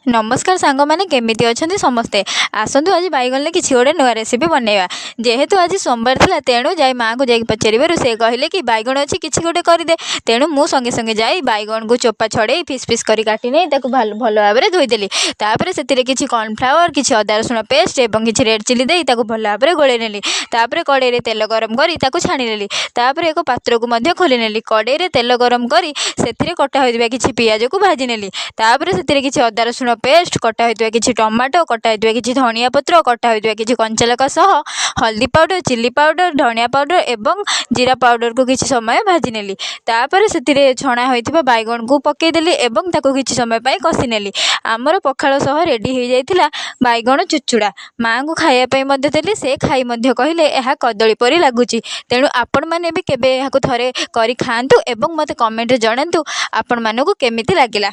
ନମସ୍କାର ସାଙ୍ଗମାନେ, କେମିତି ଅଛନ୍ତି ସମସ୍ତେ? ଆସନ୍ତୁ, ଆଜି ବାଇଗଣରେ କିଛି ଗୋଟେ ନୂଆ ରେସିପି ବନେଇବା। ଯେହେତୁ ଆଜି ସୋମବାର ଥିଲା, ତେଣୁ ଯାଇ ମାଆଙ୍କୁ ଯାଇକି ପଚାରିବାରୁ ସେ କହିଲେ କି ବାଇଗଣ ଅଛି, କିଛି ଗୋଟେ କରିଦେ। ତେଣୁ ମୁଁ ସଙ୍ଗେ ସଙ୍ଗେ ଯାଇ ବାଇଗଣକୁ ଚୋପା ଛଡ଼େଇ ପିସ୍ ପିସ୍ କରି କାଟି ନେଇ ତାକୁ ଭଲ ଭାବରେ ଧୋଇଦେଲି। ତାପରେ ସେଥିରେ କିଛି କର୍ଣ୍ଣଫ୍ଲାୱାର, କିଛି ଅଦା ରସୁଣ ପେଷ୍ଟ ଏବଂ କିଛି ରେଡ଼୍ ଚିଲି ଦେଇ ତାକୁ ଭଲ ଭାବରେ ଗୋଳେଇ ନେଲି। ତାପରେ କଡ଼େଇରେ ତେଲ ଗରମ କରି ତାକୁ ଛାଣିନେଲି। ତାପରେ ଏକ ପାତ୍ରକୁ ମଧ୍ୟ ଖୋଲି ନେଲି। କଡ଼େଇରେ ତେଲ ଗରମ କରି ସେଥିରେ କଟା ହୋଇଥିବା କିଛି ପିଆଜକୁ ଭାଜି ନେଲି। ତାପରେ ସେଥିରେ କିଛି ଅଦା ରସୁଣ ପେଷ୍ଟ, କଟା ହୋଇଥିବା କିଛି ଟମାଟୋ, କଟା ହୋଇଥିବା କିଛି ଧନିଆ ପତ୍ର, କଟା ହୋଇଥିବା କିଛି କଞ୍ଚାଲଙ୍କା ସହ ହଳଦୀ ପାଉଡ଼ର, ଚିଲି ପାଉଡ଼ର, ଧନିଆ ପାଉଡ଼ର ଏବଂ ଜିରା ପାଉଡ଼ରକୁ କିଛି ସମୟ ଭାଜି ନେଲି। ତାପରେ ସେଥିରେ ଛଣା ହୋଇଥିବା ବାଇଗଣକୁ ପକାଇଦେଲି ଏବଂ ତାକୁ କିଛି ସମୟ ପାଇଁ କଷି ନେଲି। ଆମର ପଖାଳ ସହ ରେଡ଼ି ହେଇଯାଇଥିଲା ବାଇଗଣ ଚୁଚୁଡ଼ା। ମାଆଙ୍କୁ ଖାଇବା ପାଇଁ ମଧ୍ୟ ଦେଲି। ସେ ଖାଇ ମଧ୍ୟ କହିଲେ, ଏହା କଦଳୀ ପରି ଲାଗୁଛି। ତେଣୁ ଆପଣମାନେ ବି କେବେ ଏହାକୁ ଥରେ କରି ଖାଆନ୍ତୁ ଏବଂ ମୋତେ କମେଣ୍ଟରେ ଜଣାନ୍ତୁ ଆପଣମାନଙ୍କୁ କେମିତି ଲାଗିଲା।